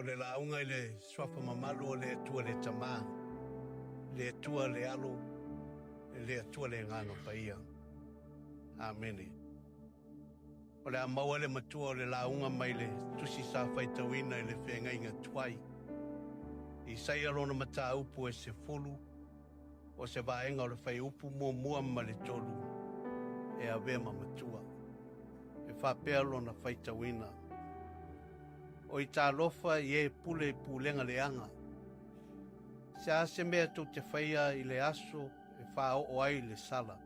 O le lauga i le suafa mamalu o le Atua le Tama, le Atua le Alo, le Atua le Agaga Paia. Amene. O le a maua le matua o le lauga mai le tusi sa faitauina i le feagaiga tuai. Isaia lona mataupu e 10, o se vaega o le fuaiupu 1 ma le 3 e avea ma matua. E faapea lona faitauina. Oi talofa i e pule i pulega leaga. Se a se mea tou te faia i le aso e faaoo ai le sala.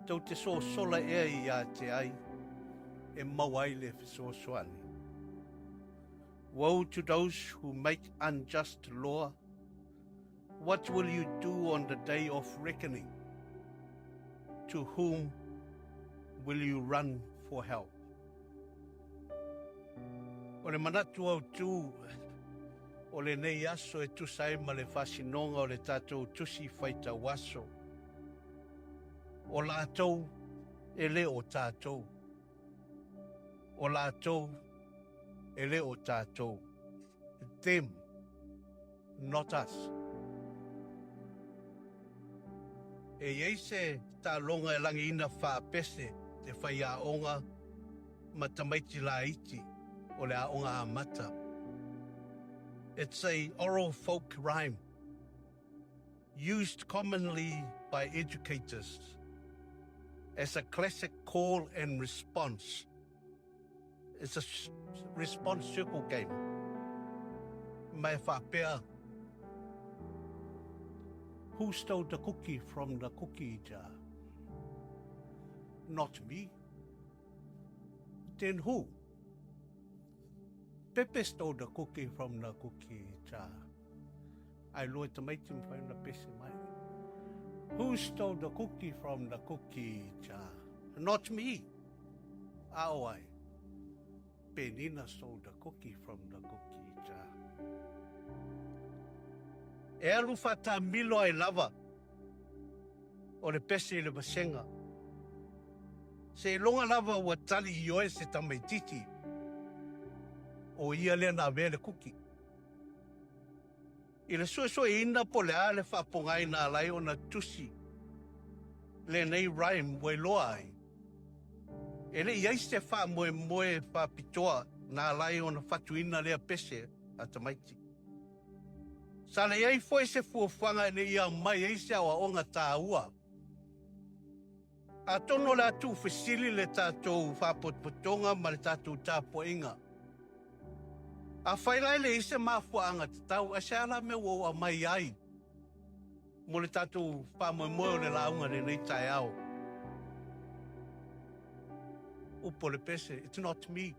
Tou te sosola ea ia te ai e maua ai le fesoasoani. Woe to those who make unjust law. What will you do on the day of reckoning? To whom will you run for help? O le manatu autū o lenei aso e tusa ai ma le faasinoga o le tatou tusi faitau aso. O latou e le o tatou. O latou e le o tatou. Them, not us. E i ai se taaloga e lagiina faapese te faiaoga ma tamaiti laiti o le aoga amata. It's a oral folk rhyme used commonly by educators as a classic call and response. It's a response circle game. Ma e faapea, Who stole the cookie from the cookie jar? Not me. Then who? Pepe stole the cookie from the cookie jar. Ai loa e tamaiti mawhai ona pese mai. Who stole the cookie from the cookie jar? Not me. A o ai. Penina stole the cookie from the cookie jar. E alu whātāmilo ai lava o le pese i le vasega. Seiloga lava ua tali i oe se tamaititi, o ia lea na avea le kuki. I le suesueina po o le a le faapogaina ala ai ona tusi lenei rhyme ua iloa ai, e le i ai se faamoemoe faapitoa na ala ai ona fatuina lea pese a tamaiti. Sa leai foi se fuafuaga ina ia aumai ai se aoaoga taua. Atonu o le a tuufesili le tatou faapotopotoga ma le tatou tapuaiga. Afai la e leai se mafuaaga tatau, ae se a la mea ua ou aumai ai mo le tatou faamoemoe o le lauga i lenei taeao? Upu o le pese, it's not me,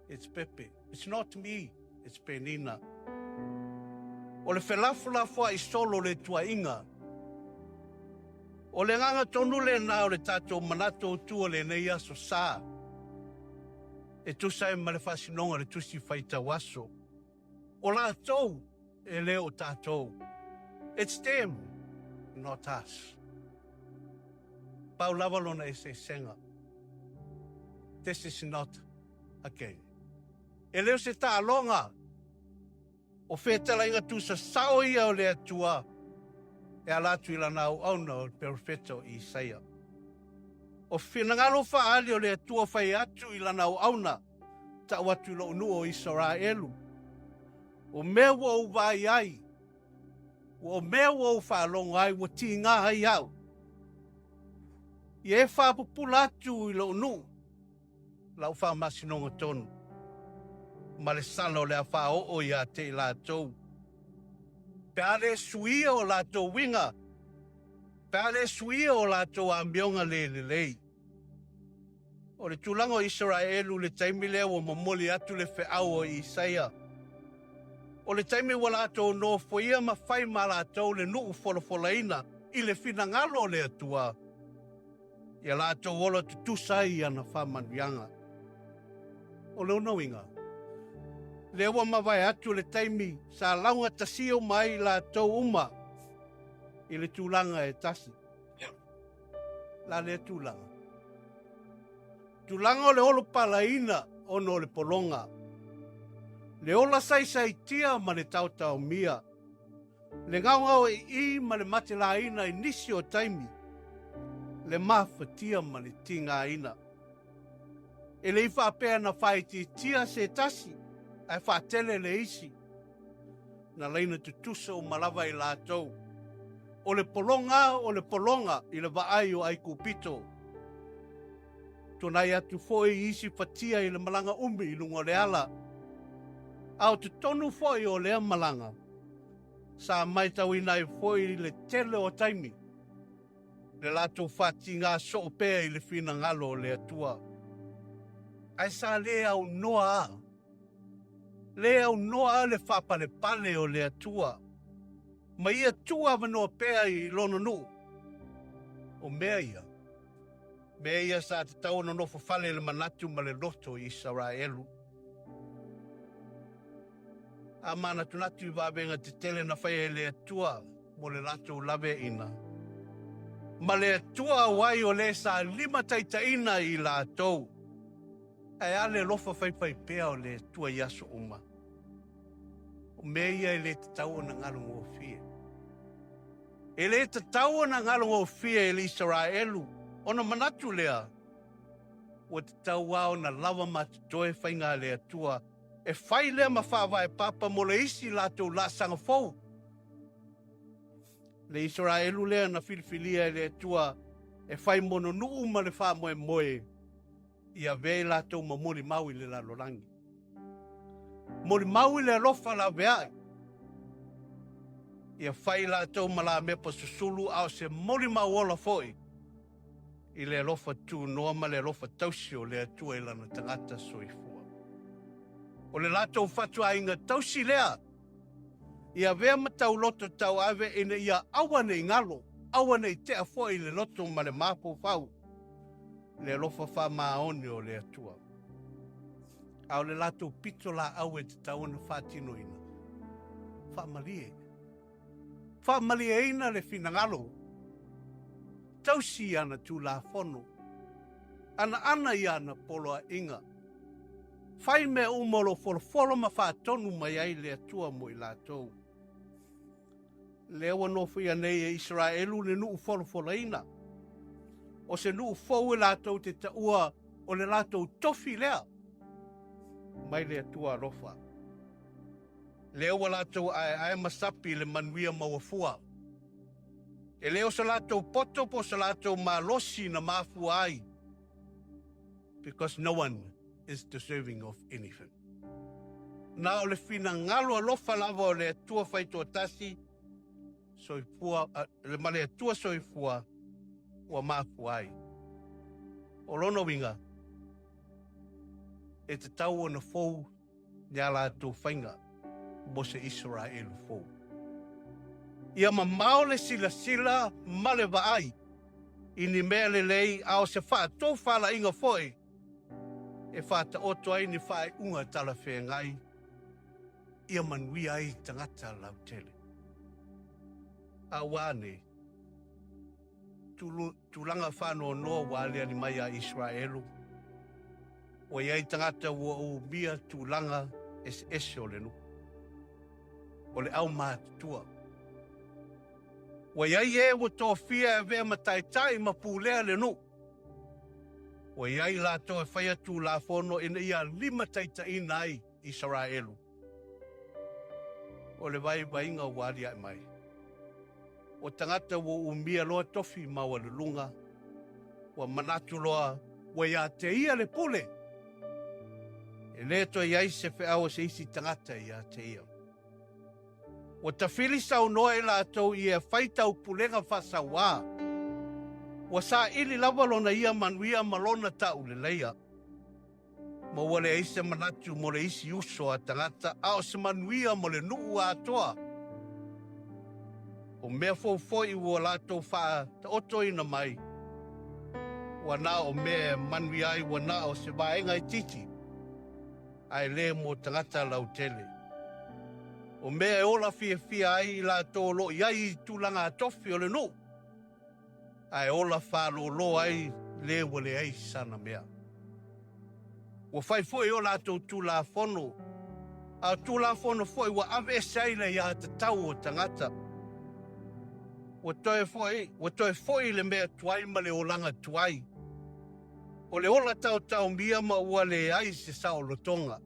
it's Pepe. It's not me, it's Penina. O le felafolafoai solo o le tuaiga. O le agaga tonu lena o le tatou manatu autu o lenei aso sa, e tusa ai ma le faasinoga o le Tusi Faitau Aso. O latou e le o tatou. It's them, not us. Pau lava lona eseesega. This is not a game. E le o se taaloga, o fetalaiga tusa sao ia o le Atua e ala atu i lana auauna o le perofeta o Isaia. O finagalo faaali o le Atua fai atu i lana auauna, tau atu i lou nuu o Isaraelu, o mea ua ou vaai ai, o mea ua ou faalogo ai, ua tiga ai au. Ia e faapupula atu i lou nuu, lau faamasinoga tonu, ma le sala o le a faaoo ia te i latou. Pe a le suia o latou uiga, pe a le suia o latou amioga le lelei. O le tulaga o Isaraelu i le taimi lea ua momoli atu le feau o Isaia. O le taimi ua latou nofoia ma fai ma latou le nuu folafolaina i le finagalo o le Atua, ia latou ola tutusa ai i ana faamanuiaga. O lona uiga, lea ua mavae atu le taimi sa laugatasia uma ai latou uma i le tulaga e tasi. La lea tulaga. Tulaga o le olo palaina ona o le pologa. Le ola saisaitia ma le taotaomia, le gaogaoi'i ma le matelaina i nisi o taimi, le mafatia ma le tigaina. E le i faapea na faaitiitia se tasi ae faatele le isi. Na laina tutusa uma lava i latou. O le pologa o le pologa i le vaai o Aikupito. Tuanai atu foi i isi fatia i le malaga umi i luga o le ala. A o totonu foi o lea malaga, sa matauina ai foi le tele o taimi le latou faatigā soo pea i le finagalo o le Atua. Ae sa le aunoa a, le aunoa a le faapalepale o le Atua ma ia tuu avanoa pea i lona nuu. O mea ia, mea ia sa tatau ona nofo fale i le manatu ma le loto i Isaraelu. A manatunatu i vavega tetele na faia e le Atua mo le latou laveaiina, ma le Atua auai o le sa limataitaiina i latou, ae a le alofa faifaipea o le Atua i aso uma? O mea ia e le tatau ona galogofie. E le tatau ona galogofie e le Isaraelu ona manatu lea, ua tatau lava ona lava ma totoe faiga a le Atua e fai lea ma faavae papa mo le isi latou laasaga fou. Le Isaraelu lea na filifilia e le Atua e fai mononuu ma le faamoemoe ia avea i latou ma molimau i le lalolagi. Molimau i le alofa laveai. Ia fai latou ma lamepa susulu a o se molimau ola foi i le alofa tunoa ma le alofa tausi o le Atua i lana tagata soifua. O le latou fatuaiga tausi lea, ia avea ma tauloto tauave ina ia aua ne i galo, aua ne i tea foi i le loto ma le mafaufau le alofa faamaoni o le Atua. A o le latou pito laau e tatau ona faatinoina, faamalie. Faamalieina le finagalo, tausi i ana Tulafono, anaana i ana poloaiga, fai mea uma o lo o folofolo ma faatonu mai ai le Atua mo i latou. Lea ua nofoia nei e Isaraelu le nuu folofolaina, o se nuu fou e latou te taua o le latou tofi lea mai le Atua alofa. Lea ua latou aeae ma sapi i le manuia maua fua. E le o so latou poto po o so latou malosi na mafua ai, because no one is deserving of anything. Na o le finagalo alofa lava o le Atua Faitoatasi soifua, ma le Atua soifua ua mafua ai. O lona uiga, e tatau ona fou i a latou faiga mo se Isaraelu fou. Ia mamao le silasila ma le vaai i ni mea lelei a o se faatofalaiga foi e faataoto ai ni faaiuga talafeagai ia manuia ai tagata lautele. A ua a nei? Tulaga faanoanoa ua aliali mai ia Isaraelu, ua i ai tagata ua umia tulaga eseese o le nuu, o le aumatutua. Ua i ai e ua tofia e avea ma taitai ma pulea le nuu. Ua i ai latou e faia tulafono ina ia limataitaiina ai Isaraelu. O le vaivaiga ua aliae mai. O tagata ua umia loa tofi maualuluga, ua manatu loa ua ia te ia le pule. E le toe i ai se feau a se isi tagata ia te ia. Ua tafili saunoa i latou i ea fai taupulega faasauā. Ua saili lava lona ia manuia ma lona tauleleia. Ma ua leai se manatu mo le isi uso a tagata, a o se manuia mo le nuu atoa. O mea fou foi ua latou faataotoina mai, ua na o mea e manuia ai ua na o se vaega itiiti, ae le mo tagata lautele. O mea e ola fiafia ai i latou o lo o i ai i tulaga tofi o le nuu, ae ola faalōlō ai le ua leai sana mea. Ua fai foi o latou tulafono A o Tulafono foi ua aveese ai le aiatatau o tagata. Ua toe foi, ua toe foi le mea tuai ma le olaga tuai. O le ola taotaomia ma ua leai se saolotoga.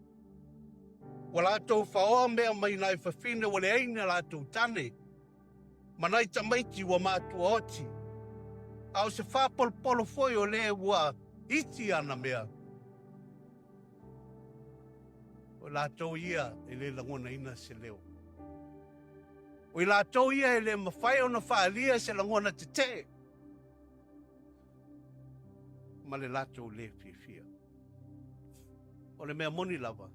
Ua latou faoa mea mai nai fafine ua leai ni a latou tane, ma nai tamaiti ua matuaoti. A o se faapolopolo foi o le ua iti ana mea. O i latou ia e le lagonaina se leo. O i latou ia e le mafai ona faaalia se lagona tetee ma le latou le fiafia. O le mea moni lava,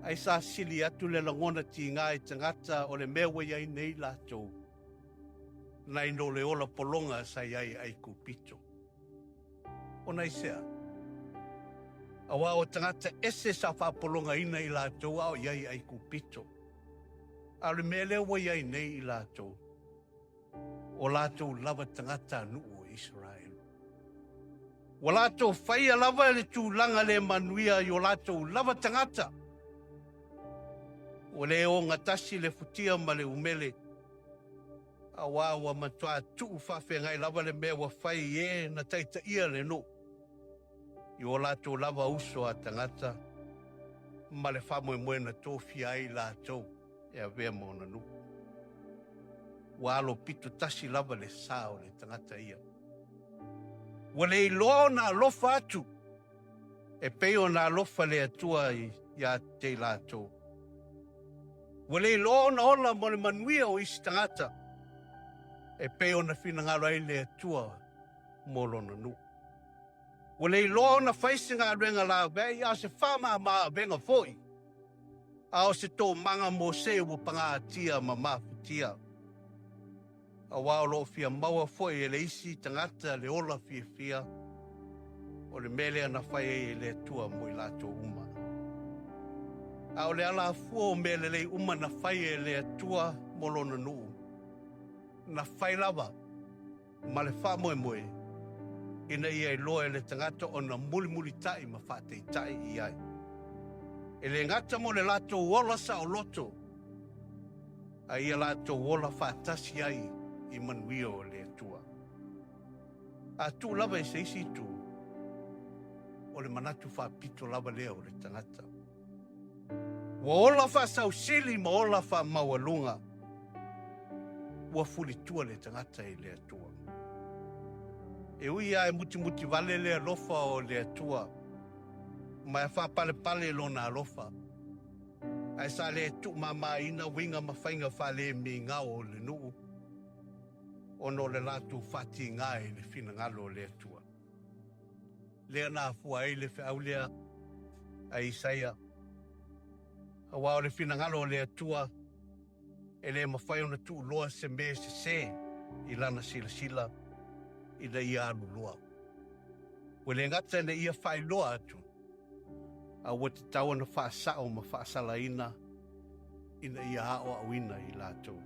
ai sa sili atu le lagona tiga i tagata o le mea ua i ai nei latou, nai no le ola pologa sa i ai i Aikupito. Ona aisea? Aua o tagata ese sa faapologaina i latou a o i ai i Aikupito. A o le mea lea ua i ai nei i latou, o latou lava tagatanuu o Isaraelu. Ua latou faia lava le tulaga le manuia i o latou lava tagata. Ua le ogatasi le futia ma le umele, aua ua matua tuu faafeagai lava le mea ua fai i e na taitaia le nuu i o latou lava uso a tagata ma le faamoemoe na tofia ai latou e avea ma ona nuu. Ua alo pito tasi lava le sa o le tagata ia. Ua le iloa ona alofa atu e pei ona alofa le Atua ia te i latou. Ua le iloa ona ola mo le manuia o isi tagata e pei ona finagalo ai le Atua mo lona nuu. Ua le iloa ona fai se galuega laveai a o se faamama avega foi, a o se toomaga mo se ua pagatia ma mafatia. Aua o lo o fia maua foi e le isi tagata le ola fiafia o le mea lea na fai ai e le Atua mo i latou uma. A o le alafua o mea lelei uma na fai e le Atua mo lona nuu, na fai lava ma le faamoemoe ina ia iloa e le tagata ona mulimulitai ma faataitai i ai. E le gata mo le latou ola saoloto, a ia latou ola faatasi ai i manuia o le Atua. A tuu lava i se isi itu, o le manatu faapito lava lea o le tagata. Ua ola faasausili ma ola faamaualuga. Ua fulitua le tagata i le Atua. E ui lava e mutimuti vale le alofa o le Atua, ma e faapalepale lona alofa, ae sa le tuumamaina uiga ma faiga faalemigao o le nuu, ona o le latou faatiga i le finagalo o le Atua. Lea na afua ai le feau lea a Isaia, aua o le finagalo o le Atua e le mafai ona tuuloa se mea sese i lana silasila ina ia alu loa. Ua le gata ina ia faailoa atu, a ua tatau ona faasao ma faasalaina ina ia aoaoina i latou.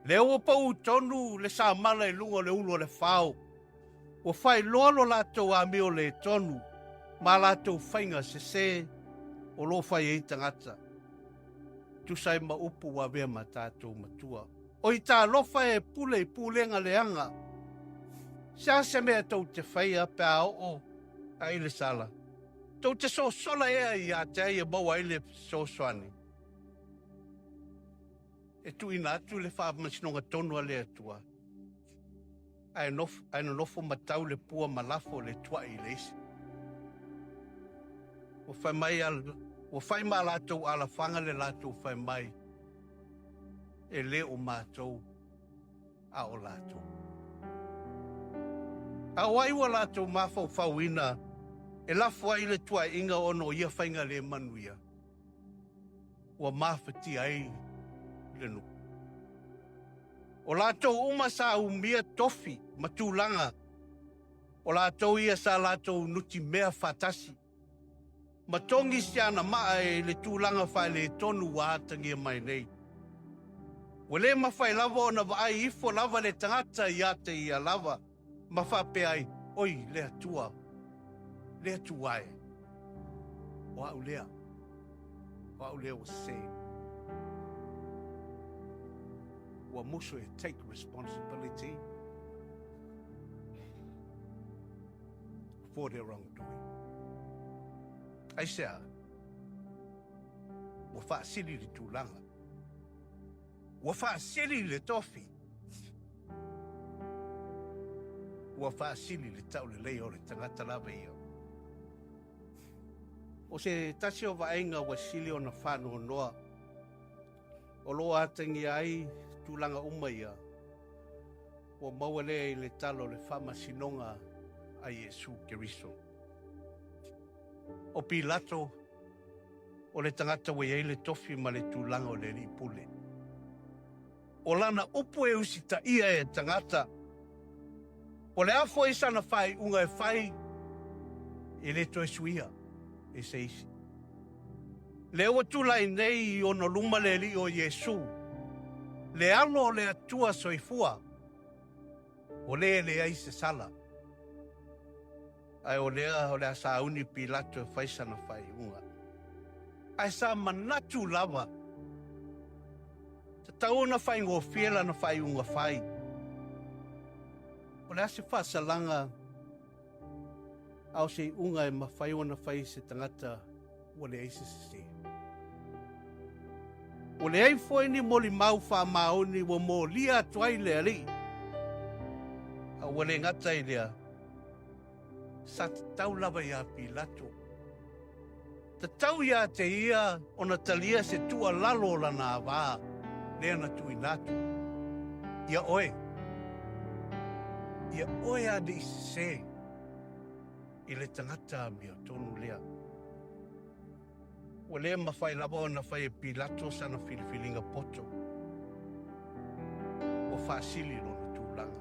Lea ua pau tonu le samala i luga o le ulu o le fao, Ua faailoa lo latou amio le tonu ma a latou faiga sese o lo o fai ai tagata. Tusa ai ma upu ua avea ma tatou matua. Oi talofa e pule i pulega leaga. Se a se mea tou te faia pe a oo ai le sala? Tou te sosola ea ia te ai e maua ai le fesoasoani? E tuuina atu le faamasinoga tonu a le Atua. Ae nofo, ae nonofo matau le pua ma lafo le tuai i le isi. Ua fai mai a, ua fai ma latou alafaga le latou fai mai, e le o matou, a o latou. A o ai ua latou mafaufauina e lafo ai le tuaiga ona o ia faiga le manuia? Ua mafatia ai le nuu. O latou uma sa umia tofi ma tulaga, o latou ia sa latou nutimea faatasi, ma togi si ana maa i le tulaga faaletonu ua atagia mai nei. Ua le mafai lava ona vaai ifo lava le tagata ia te ia lava ma faapea ai, Oi, le Atua, le Atua e, o au lea. O au lea ua sese. Ua musu e take responsibility for their wrongdoing. Aisea? Ua faasili le tulaga. Ua faasili le tofi. Ua faasili le taulelei o le tagata lava ia. O se tasi o vaaiga ua sili ona faanoanoa o lo o atagia ai tulaga uma ia, ua maua lea i le tala o le faamasinoga a Iesu Keriso. O Pilato, o le tagata ua i ai le tofi ma le tulaga o le alii pule. O lana upu e usitaia e tagata, o le a foi sana faaiuga e fai, e le toe suia e se isi. Lea ua tulai nei i ona luma le Alii o Iesu, le Alo o le Atua soifua, o le e leai se sala. Ae o lea o le a sauni Pilato e fai sana faaiuga. Ae sa manatu lava, tatau ona faigofie lana faaiuga fai. O le a se faasalaga a o se iuga e mafai ona fai e se tagata ua leai se sese? Ua leai foi ni molimau faamaoni ua molia atu ai le Alii, a ua le gata i lea, sa tatau lava iā Pilato. Tatau iā te ia ona talia se tuualalo o lana ava lea na tuuina atu. Ia oe, ia oe a ne i sesē i le tagata amiotonu lea. Ua le mafai lava ona fai e Pilato sana filifiliga poto. Ua faasili lona tulaga.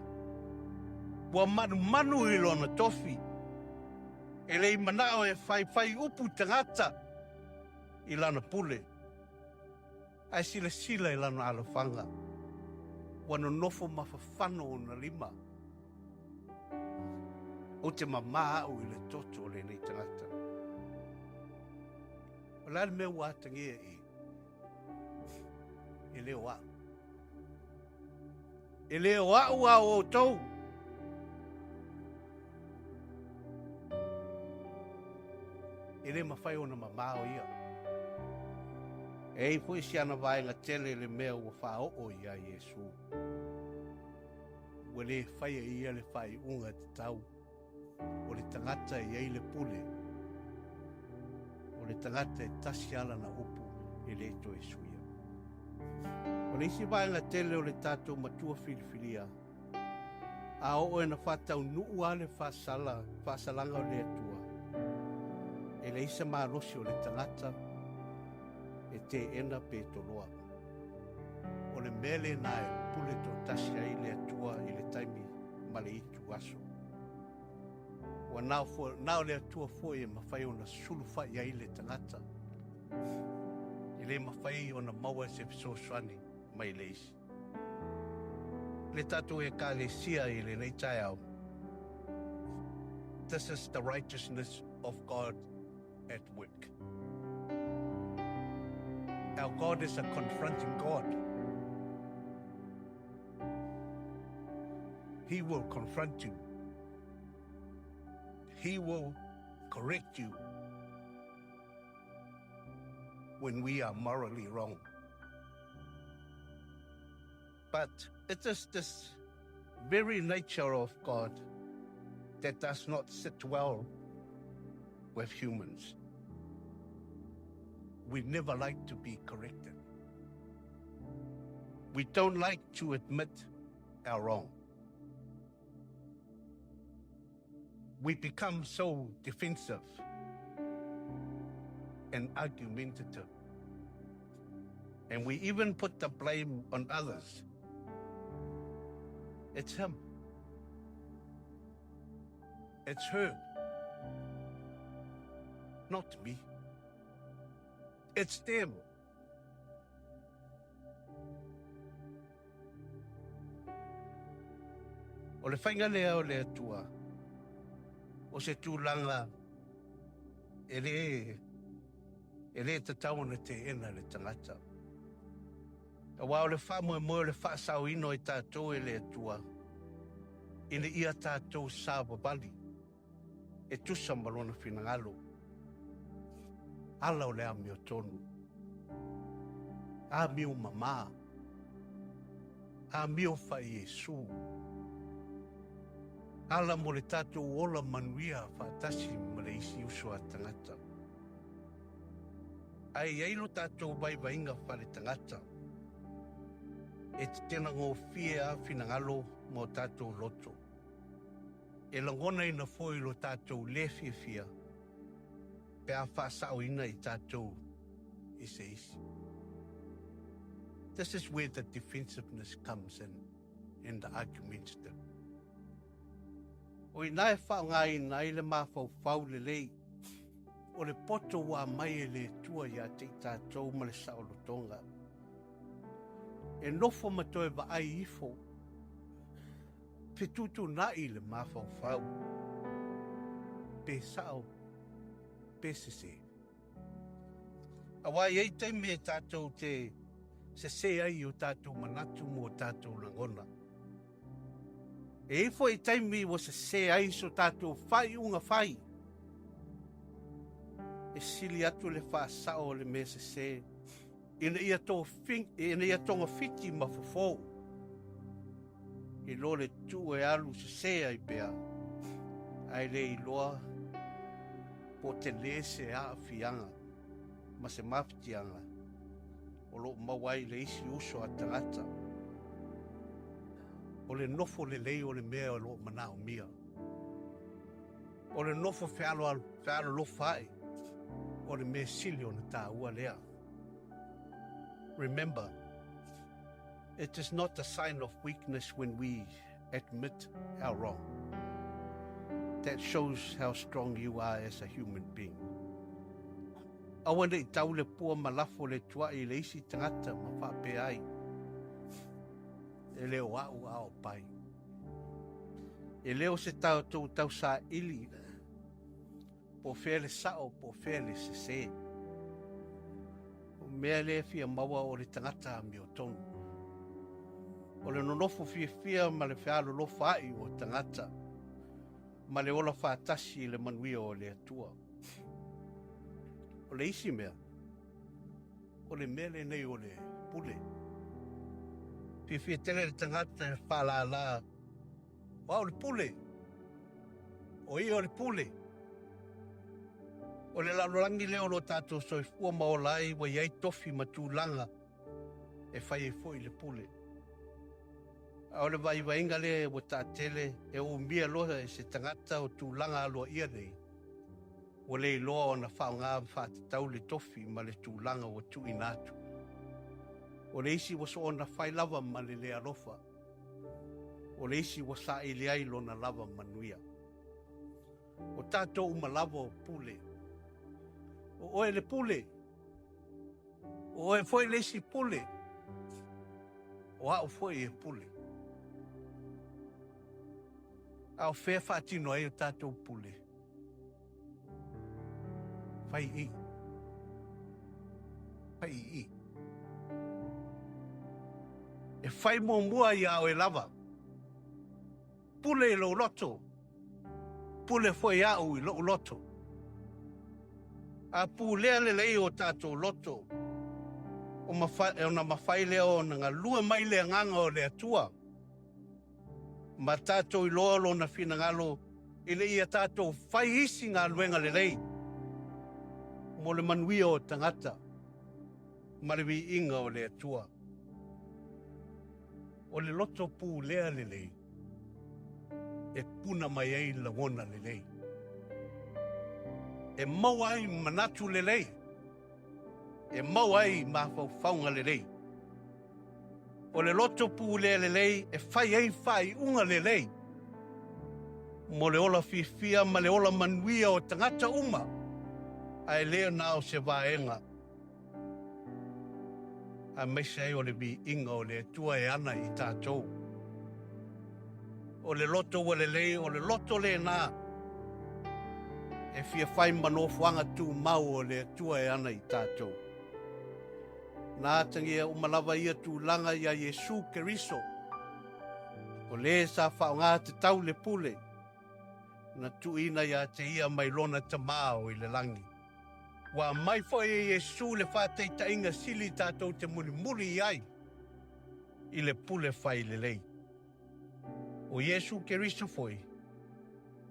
Ua manumanu i lona tofi. E le i manao e faifai upu tagata i lana pule, ae silasila i lana alofaga. Ua nonofo ma fafano ona lima. Ou te mamā au i le toto o lenei tagata. O le a le mea ua atagia i? E le o au. E le o au a o outou. E le mafai ona mamao ia. E i ai foi si ana vaega tele le mea ua faaoo iā Iesu. Ua le faia e ia le faaiuga tatau. O le tagata e i ai le pule, o le tagata e tasi lava lana upu e le toe suia. O le isi vaega tele o le tatou matua filifilia, a oo ina faataunuu lava le faasala, faasalaga o le Atua, e leai se malosi o le tagata e teena pe toloa. O le mea lena e pule toatasi ai le Atua i le taimi ma le itu aso. Ua na o, na o le Atua foi e mafai ona sulufai ai le tagata. E le mafai ona maua se fesoasoani mai le isi. Le tatou Ekalesia i lenei taeao, This is the righteousness of God at work. Our God is a confronting God. He will confront you. He will correct you when we are morally wrong. But it is this very nature of God that does not sit well with humans. We never like to be corrected. We don't like to admit our wrong. We become so defensive and argumentative. And we even put the blame on others. It's him. It's her. Not me. It's them. O le faiga lea o le Atua, o se tulaga e le E lē tatau ona teena le tagata. Aua o le faamoemoe o le faasaoina o i tatou e le Atua, ina ia tatou savavali e tusa ma Lona finagalo. Ala o le amiotonu, amio mamā, amio faa-Iesu, ala mo le tatou ola manuia faatasi ma le isi uso a tagata. Ae i ai lo tatou vaivaiga faaletagata, e tetenagofie a finagalo ma o tatou loto. E lagonaina foi lo tatou lē fiafia pe a faasaoina i tatou e se isi. This is where the defensiveness comes in and the argumentative. O i ina e faaaogaina ai le mafaufau lelei o le poto ua aumai e le Atua ia te i tatou ma le saolotoga. E nofo ma toe vaai ifo, fetuutuunai le mafaufau, pe sao, pe sese. Aua e i ai taimi e tatou te sese ai i o tatou manatu ma o tatou lagona. E i ai foi taimi ua sese ai so tatou faaiuga fai. E sili atu le faasao o le mea sese ina ia ina ia togafiti ma fofo i lo le tuu e alu sese ai pea, ae le iloa po o telē se aafiaga ma se mafatiaga o lo o maua ai le isi uso a tagata. O le nofo lelei o le mea o lo o manaomia. O le nofo fealolofa ae o le mea sili ona taua lea. Remember, it is not a sign of weakness when we admit our wrong. That shows how strong you are as a human being. Aua ne i tau le pua ma lafo le tuai i le isi tagata ma faapea ai, E le o a'u a o Pai. E le o se tatou tausaili po o fea le sa'o po o fea le sesē. O mea lea e fia maua o le tagata amiotonu. O le nonofo fiafia ma le fealolofa a'i o tagata ma le ola faatasi i le manuia o le Atua. O le isi mea, o le mea lenei o le pule. Fiafia tele le tagata e faalala, o au le pule, o ia o le pule. O le lalolagi lea o lo tatou soifua ma ola ai ua i ai tofi ma tulaga e fai ai foi le pule. A o le vaivaiga lea ua taatele e umia loa e se tagata o tulaga aloaia nei, ua le iloa ona faaaoga ma faatatau le tofi ma le tulaga ua tuuina atu. O le isi ua soona fai lava ma le le alofa, o le isi ua saili ai lona lava manuia. O tatou uma lava o pule. O oe le pule. O oe foi le isi pule. O au foi e pule. A o fea faatino ai o tatou pule? Fai i. Fai i. E fai muamua iā oe lava. Pule i lou loto, pule foi au i lou loto. A pulea lelei o tatou loto, ona mafai lea ona galue mai le agaga o le Atua ma tatou iloa lona finagalo ina ia tatou fai isi galuega lelei mo le manuia o tagata ma le viiga o le Atua. O le loto pulea lelei e puna mai ai lagona lelei. E maua ai manatu lelei. E maua ai mafaufauga lelei. O le loto pulea lelei e fai ai faaiuga lelei mo le ola fiafia ma le ola manuia o tagata uma, ae le na o se vaega aemaise ai o le viiga o le Atua e ana i tatou. O le loto ua lelei, o le loto lena. E fia fai ma nofoaga tumau o le Atua e ana i tatou. Na atagia uma lava ia tulaga iā Iesu Keriso, o le sa faaaoga tatau le pule na tuuina ia te ia mai lona Tama o i le lagi. Ua aumai foi e Iesu le faataitaiga sili tatou te mulimuli i ai i le pule fai lelei. O Iesu Keriso foi,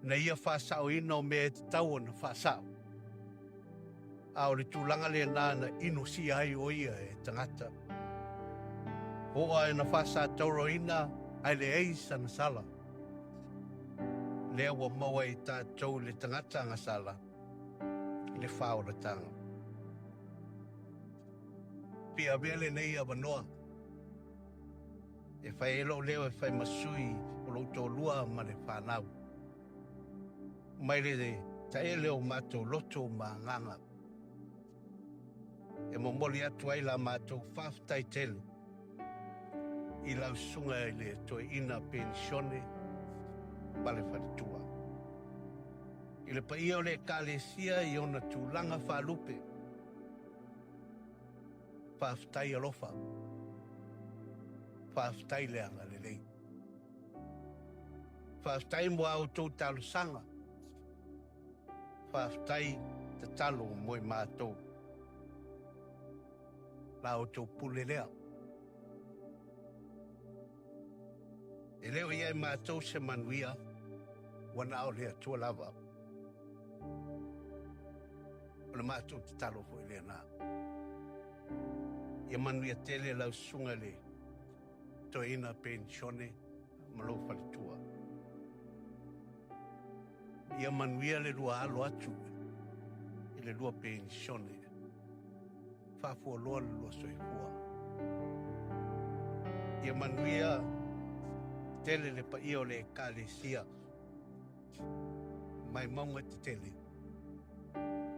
na ia faasaoina o mea e tatau ona faasao. A o le tulaga lena na inosia ai o ia e tagata. Oa e na faasatauroina ae leai sana sala. Lea ua maua i tatou le tagata agasala le faaolataga. Fia avea lenei avanoa e fai ai lou leo e fai ma sui o lou toalua ma le fanau. Mai le taele o matou loto ma agaga e momoli atu ai la matou faafetai tele i lau susuga i le toeaina penisione ma le faletua. I le paia o le Ekalesia i ona tulaga faalupe, faafetai alofa, faafetai le agalelei. Faafetai mo a outou talosaga, faafetai tatalo mo i matou. La outou pule lea. E le o i ai matou se manuia, ua na o le Atua lava. O le matou tatalo foi lena. Ia manuia tele lau susuga i le toeaina penisione ma lou faletua. Ia manuia le lua alo atu i le lua penisione. Faafualoa le lua soifua. Ia manuia tele le paia o le Ekalesia mai mauga tetele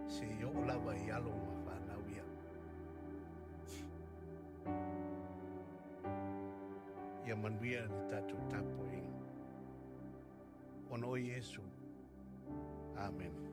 seia oo lava i alo ma fanau ia. Ia manuia le tatou tapuaiga. Ona o Iesu. Amene.